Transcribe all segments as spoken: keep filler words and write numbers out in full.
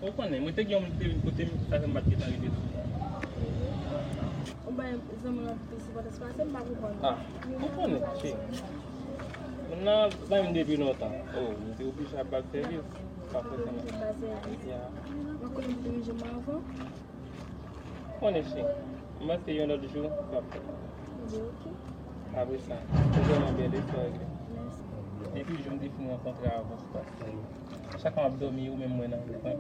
Ou konnen, mwen te gen yon moun ki te vin kote m, sa fè m pa t gentan rive tou. Ou bay zanmi w anpil sipòtans pase m, pa konprann. Ah, ou konnen, cheri. Moun nan bay m depi lontan. Oh, m te oblije ap ba l sèvis. Pa fè sa. Ya. Mwen konnen m te manje m avan. Konnen cheri, m panse yon lòt jou, w ap fè. Ebyen, oke. Apre sa, ou vrèman bèl, e sa regle. Mèsi. Depi jou m te fin rankontre avè w, se paske chak fwa m ap dòmi, ou menm mwen nan rèv mwen.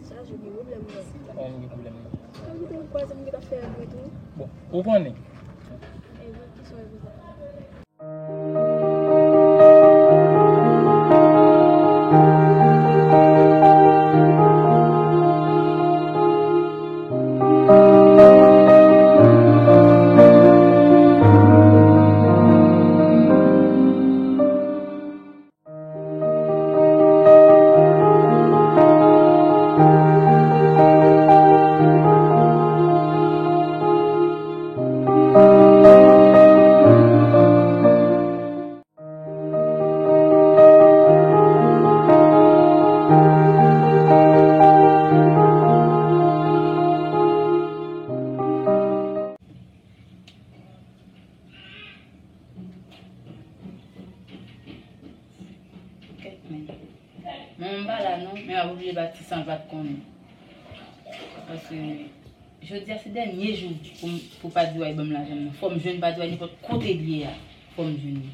Sa, ou gen pwoblèm, non? Ou gen pwoblèm, non? Mwen kite w kwaze, m gentan fè vre tou. Bon, ou konnen. Ebyen, ki sa w vle? Kèt men. Mwen menm m pa la non, men m ap oblije pati san l pa t konnen. Paske jodi a se dènye jou pou m, pou Padriway ban m lajan m nan. Fò m jwenn Padriway nenpòt kote l ye a. Fò m jwenn li.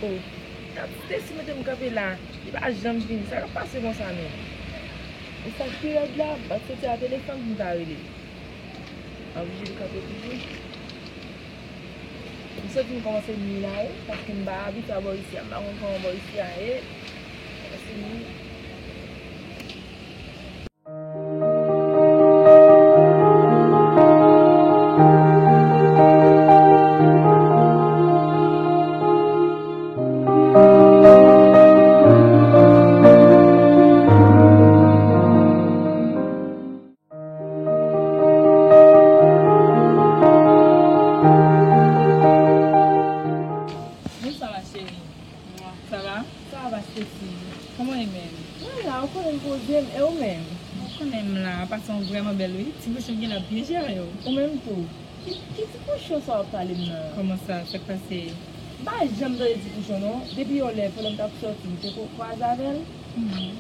Oh, dat Stacy mete m kanpe la, li pa janm vini. Sa k ap pase konsa menm? E sa k pi rèd la, m pa t soti a telefòn pou m ta rele l. M oblije kanpe toujou. M santi m kòmanse nwi la wi, paske m pa abitye a bò isi a, m pa konn kòman bò isi a ye. Kòmanse nwi. Bonswa, ma chérie. Sa va? Sa va, Stacy. Kòman w ye menm? Mwen la, ou konnen m poze m, e ou menm? Ou konnen m la, pase w vrèman bèl wi. Ti bouchon gen la byen jere w. Ou menm tou. Ki, ki ti bouchon sa w ap pale m nan? Kòman sa? Sa k pase? M pa janm tande ti bouchon non. Depi yon lè, pandan m t ap sòti, m te ko-, kwaze avè l. Mhm.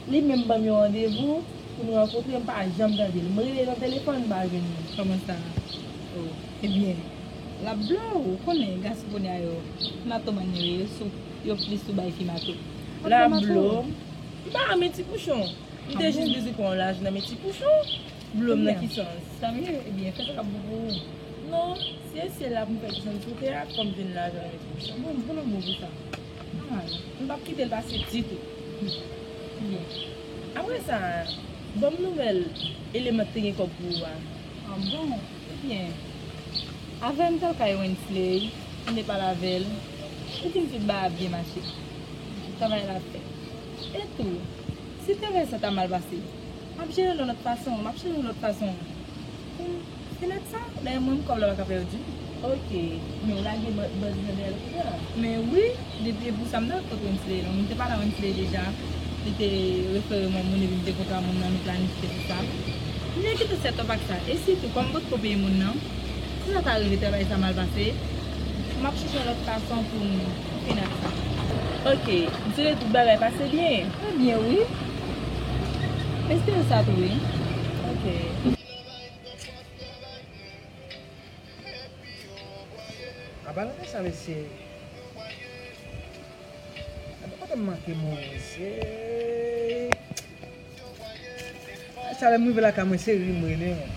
Li menm ban m yon randevou pou nou rankontre, m pa janm tande l. M rele nan telefòn, m pa jwenn li. Kòman sa? Oh. Ebyen, l ap blo w, ou konnen gason kounye a yo, mato manyen yo, yo sou, yo plis sou bay fi mato. L ap blo w? M pa renmen ti bouchon. M te jis bezwen pran yon lajan nan men ti bouchon. Blo m nan ki sans? Tanmye, ebyen, fè sa k ap bon pou ou. Non, si e syèl la pou m fè desann sou tè a, fò m jwenn lajan nan men ti bouchon. Bon, m konnen w bon pou sa. Nòmal. M p ap kite l pase ditou. Byen. Apre sa, ban m nouvèl eleman k te gen kòb pou ou a. Ah bon? Ebyen, avè m t al kay Wensley, m te pale avè l. Li di m tout bagay ap byen mache. Travay la ap fèt. E tou, si travay sa ta mal pase, m ap jere l yon lòt fason, m ap chanje yon lòt fason. Pou m, se nèt sa, dayè mwen menm kòb la pa ka pèdi. Ok, men w lage ba-, buzz nan dèyè l kounye a. Men wi, depi e pou sa m t al kot Wensley non, m te pale a Wensley deja. Li te refere m yon moun epi m te kontre a moun nan, nou planifye tout sa. Men kite sèt òp ak sa. E sitou, kòm m potko peye moun nan, si sa ta rive travay sa mal pase, m ap chèche yon lòt fason pou m fini ak sa. Ok, m swete tout bagay pase byen. Trè byen, wi. M espere sa tou, wi. Ok. Apa nan sa, mesye? Apa kote m manke mouri, mesye? Sa lè m rive lakay mwen, se ri m rele, mwen.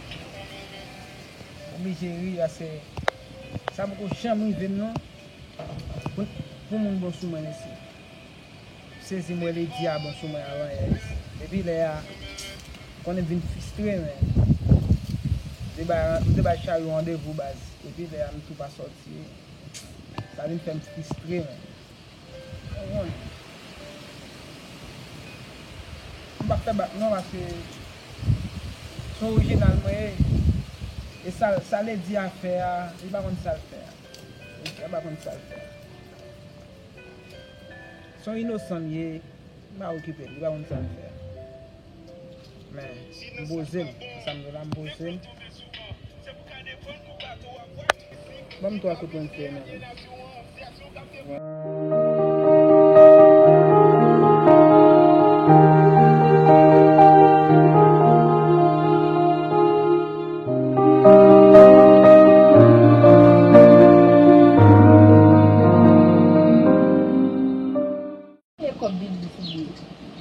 Oblije ri, paske sa poko janm rive m, non. Pou, pou moun bon sou mwen, mesye. Sezi m wè Lady a bon sou mwen avan yè. Depi lè a, konnen m vin fristre, men. M te bay, m te bay Chari yon randevou, baz. Depi lè a, m tou pa sòti. Sa vin fè m fristre, men. Konprann? M p ap fè bak non, paske se orijinal mwen ye. E sa, sa Lady a fè a, li pa konn sa l fè a. Li pa konn sa l fè a. Se yon inosan l ye, m pa okipe l, li pa konn sa l fè a. Men, m poze m, sa m vle la, m poze m. Ban m twa kout mwen fè nan men. E kòb Billy fouye.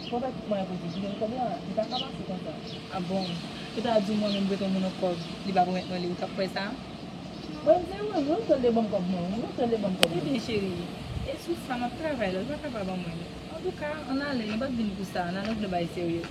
Fò fè tout mwayen posib pou jwenn kòb la, li pa ka pase konsa. A bon? Ou ta di w mwen menm prete yon moun yon kòb, li pa pwomèt mwen li, ou t ap kwè sa? Mwen se mwen, mwen sèl de ban m kòb mwen, mwen sèl de ban m kòb mwen. Ebyen cheri, e sou sa m ap travay la, ou pa ka pa ban mwen li. Antouka, ann ale, nou pa t vin pou sa, ann ale, nou vle bagay serye.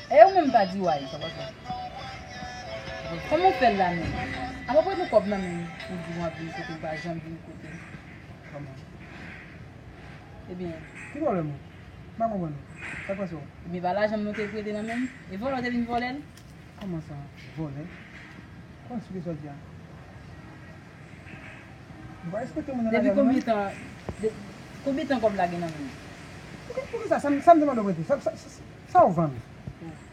E ou menm pa di w anyen, sa pa fè. Kòman w fè l la menm? Apa w prete kòb nan men m, ou di w ap vin kote m, ou pa janm vin kote m. Kòman? Ebyen. Ki pwoblèm ou? M pa konprann ou. Sa k pase w? Ebyen, pa lajan m nou te prete nan men m? E vòlè w te vin vòlè l? Kòman sa, vòlè? Kòman eksplike sa w di a? Ou pa respekte moun nan lari a non, menm. Depi konbyen tan, de, konbyen tan kòb la gen nan men w? Poukisa, poukisa sa, sa m, sa m te mande w prete? Sa, sa, sa, sa w vann?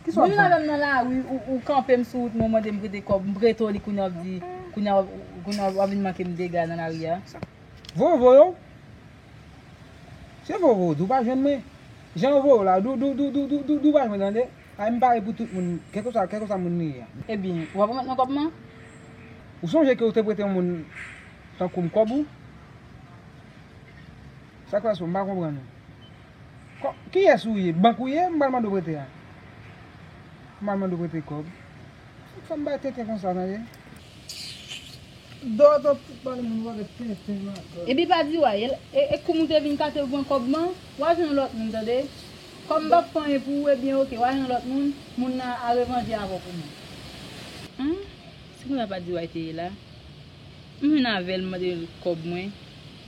Kisa w ap vann? Moun nan menm nan lari, ou, ou kanpe m sou wout mwen, ou mande m prete kòb, m prete w li, kounye a w ap di, kounye a, kounye a w ap vin manke m dega nan lari a. Voye w voye w. Se voye w voye w, di w pa jwenn mwen. Jan w voye w la, di w, di w, di w pa jwenn, tande. Ay, m pare pou tout moun, kèlkeswa, kèlkeswa moun li ye a. Ebyen, w ap remèt mwen kòb mwen? Ou sonje ke w te prete yon moun tankou m kòb ou? Sa k pase w, m pa konprann ou. Kò, kiyès ou ye? Bank ou ye? M pral mande w prete a. M pral mande w prete kòb. Fòk fè m bay tenten konsa, tande. Dòdò tout pale moun vòlè tenten la. Epi pa di w a, e, e, e koum ou te vin kate w pran kòb nan, w a jwenn lòt moun, tande. Kòm m p ap fè anyen pou ou, ebyen, oke, w a jwenn lòt moun, moun nan a revanje avè w pou mwen. An? Se konsa pa di w a te ye la? M vin avè l, m mande l kòb mwen,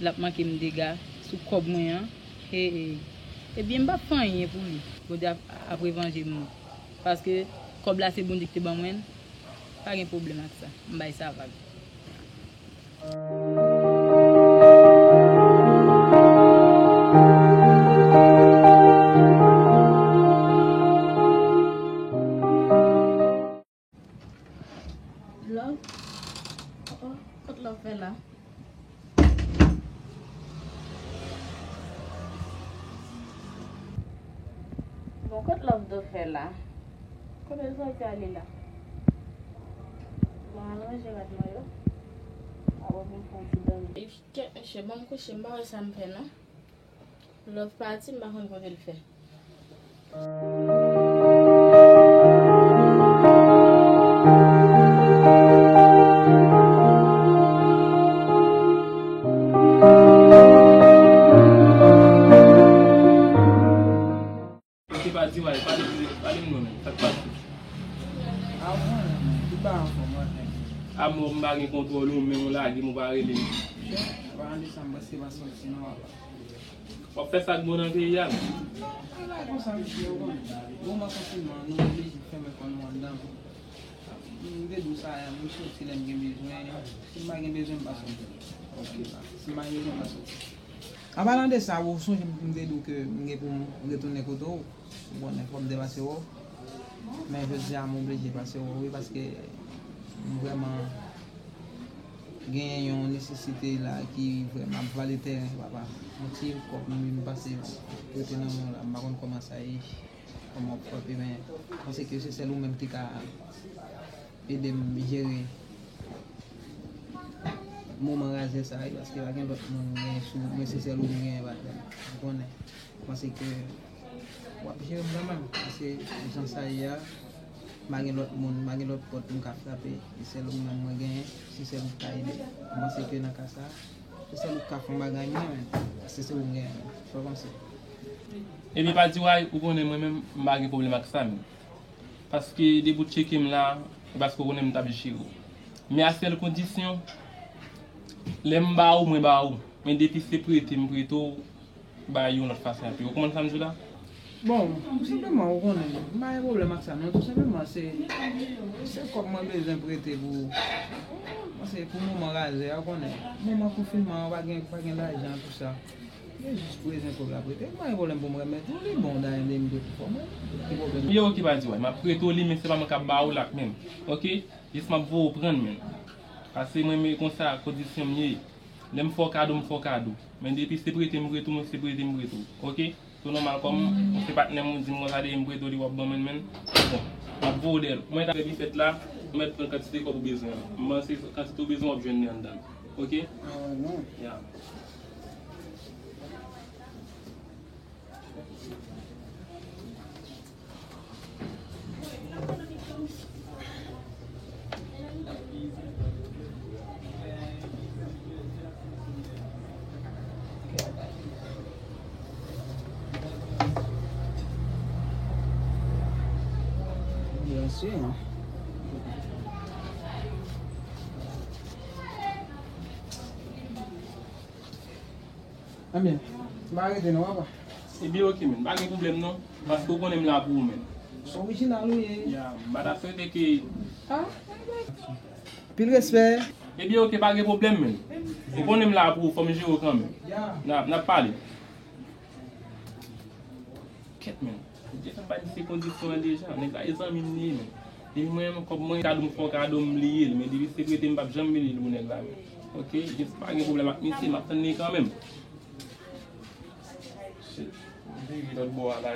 l ap manke m dega sou kòb mwen an. He, he. Ebyen, m p ap fè anyen pou li. Bondye ap, ap revanje m. Paske kòb la se Bondye ki te ban mwen l. Pa gen pwoblèm ak sa. M bay sa vag. Love? Oh, oh, kot Love fè la? Bon, kot Love do fè la? Kote l soti ale la? Bon, al ranje rad mwen yo. Apre pou m fè yon ti dòmi. Kèt mesye, ban m kouche, m pa wè sa m fè non. Love pati, m pa konn kote l fè. Pale m non, men. Sa k pase? A, ou konnen, men. Tout bagay anfòm, wè, men. A, mò, m pa gen kontwòl ou, men ou lage m, ou pa rele m. An palan de sa, m prèske pa sòti non, papa. W ap fè sa k bon nan peyi a, men. Non, e pa konsa, mesye, ou konnen. Moman konfinman an, nou oblije fèmen kò nou anndan. M te di w sa yè, m soti lè m gen bezwen. Si m pa gen bezwen, m pa soti. Ok. Si m pa gen bezwen, m pa soti. An palan de sa, ou sonje m te di w ke m gen pou m retounen kote w. Ou konnen, fò m te pase wè w. Men jodi a, m oblije pase wè w, wi, paske m vrèman genyen yon nesesite la ki vrèman ap vale tèren, papa. Yon ti kòb m vin pase prete nan men w la, m pa konn kòman sa ye, kòman w frape, men m panse ke se sèl ou menm ki ka ede m jere moman razè sa a, wi, paske pa gen lòt moun m genyen sou mwen, se sèl ou m genyen, patnè. Ou konnen. M panse ke w ap jere m kanmenm, paske jan sa ye a, m pa gen lòt moun, m pa gen lòt pòt pou m ka frape, se sèl ou menm mwen genyen, se sèl ou k ka ede m. M panse ke nan ka sa a, se sèl ou k ka fè yon bagay mwen, men, paske se ou m genyen, men. Sa w panse? Ebyen, pa di w ay, ou konnen mwen menm, m pa gen pwoblèm ak sa, men. Paske depi w tcheke m la, e paske w konnen m t ap jere w. Men a sèl kondisyon, lè m ba ou, mwen ba ou. Men depi se prete m prete w, bay yon lòt fason epi. Ou konprann sa m di w la? Bon, tou senpleman, ou konnen, m pa gen pwoblèm ak sa, non. Tou senpleman, se, se kòb mwen bezwen prete pou, se pou moman razè a, ou konnen. Moman konfinman an, pa gen, pa gen lajan, tou sa. Se jis prezan kòb la prete. M pa gen pwoblèm pou m remèt ou li, bon, dayè m te mete pou fò mwen. Ki pwoblèm? Yo, ki pa di w, m ap prete w li, men se pa mwen k ap ba ou l ak men m. Oke? Jis m ap voye w pran l, men. Paske mwen, men konsa, kondisyon m ye. Lè m fè w kado, m fè w kado. Men depi se prete m prete w, mwen se prete m prete w. Oke? Tou nòmal, kòm ou se patnè m, ou di m konsa, depi m prete w li, w ap ban mwen, men. Bon, m ap voye w dèyè l. Mwen ta fè bifèt la, ou mèt pran kantite kòb ou bezwen an. M panse kantite ou bezwen, w ap jwenn li anndan l. Oke? Ah, non. Ya. Byen si. Ebyen, m pa rete non, papa. Ebyen, oke, men. Pa gen pwoblèm, non. Paske ou konnen m la pou ou, men. Se orijinal ou ye. Ya, m pa ta swete ke... Ah, pil respè. Ebyen, oke, pa gen pwoblèm, men. Ou konnen m la pou ou, fò m jere w kanmenm. Ya. N ap, n ap pale. Kèt, men. Jefè m bay misye kondisyon an deja. Nèg la e zanmi m li ye, men. Depi mwen menm kòb mwen, kado m fè w kado m bliye l. Men depi se prete m p ap janm bliye l pou nèg la, men. Oke, jis pa gen pwoblèm ak misye, m ap tann li kanmenm. Shit. M vire lòt bò a la,